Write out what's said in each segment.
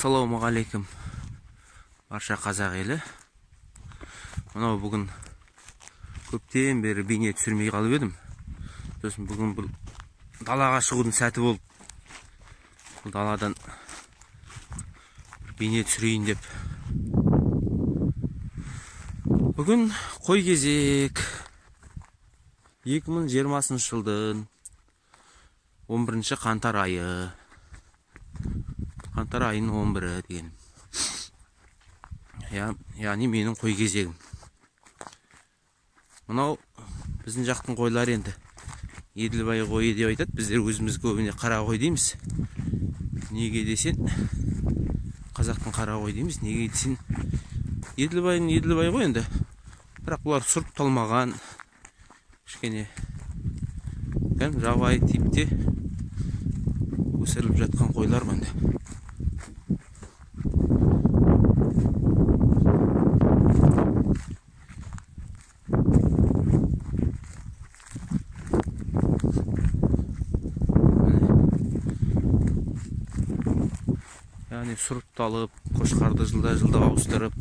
Ассалаумағалейкум барша қазақ елі. Мынау бүгін көптен бері бейне түсірмей қалып едім. Сосын бүгін бұл далаға шығудың сәті болып, бұл даладан бір бейне түсірейін деп. Бүгін қой кезек 2020 жылдың 11 қаңтар айы. Қаңтар айының 11-і деген. Яғни менің қой кезегім. Мынау біздің жақтың қойлары енді. Еділбай қойы деп айтады. Біздер өзіміз көбіне қара қой дейміз. Неге десең, қазақтың қара қой дейміз. Неге десең, Еділбайдың Еділбай ғой енді. Бірақ бұлар сұрыпталмаған. Кішкене кәдімгі жабайы типте өсіріліп жатқан қойлар ғой енді. Яғни сұрыпталып, қошқарды жылда-жылда ауыстырып,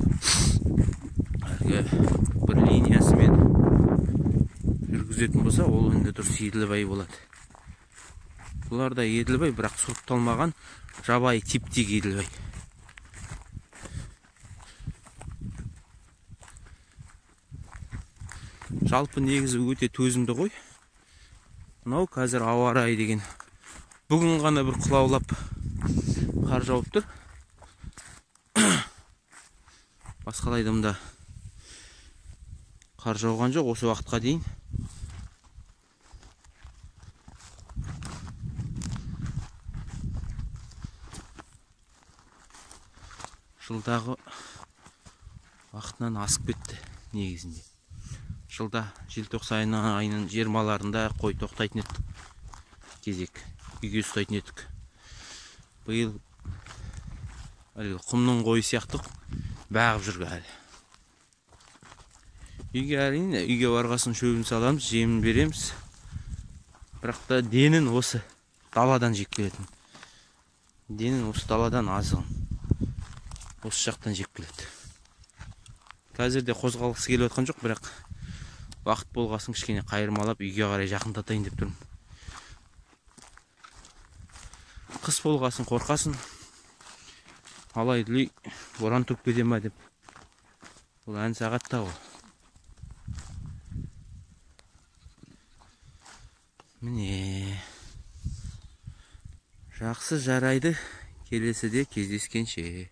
әлгі бір линиясымен жүргізетін болса, ол енді дұрыс Еділбай болады. Бұлар да Еділбай, бірақ сұрыпталмаған жабайы типтегі Еділбай. Жалпы негізі өте төзімді ғой. Мынау қазір ауа райы деген. Бүгін ғана бір құлаулап қар жауып тұр. Басқалай дымда қар жауған жоқ осы уақытқа дейін. Жылдағы уақытынан асып кетті негізінде. Жылда желтоқсан айының 20-ларында қой тоқтайтын едік. Кезек үйге ұстайтын едік. Биыл әлгі құмның қойы сияқты бағып жүр әлі. Үйге әрине, үйге барғасын шөбін саламыз, жемін береміз. Бірақ та денін осы даладан жеп келетін. Денін осы даладан азығын. Осы жақтан жеп келеді. Қазір де қозғалғысы келіп жатқан жоқ, бірақ уақыт болғасын кішкене қайырмалап үйге қарай жақындатайын деп тұрмын. Қыс болғасын қорқасын, алай дүлей боран тұрып кете ма деп. Бұл ән сағатта ол. Міне. Жақсы, жарайды. Келесіде кездескенше.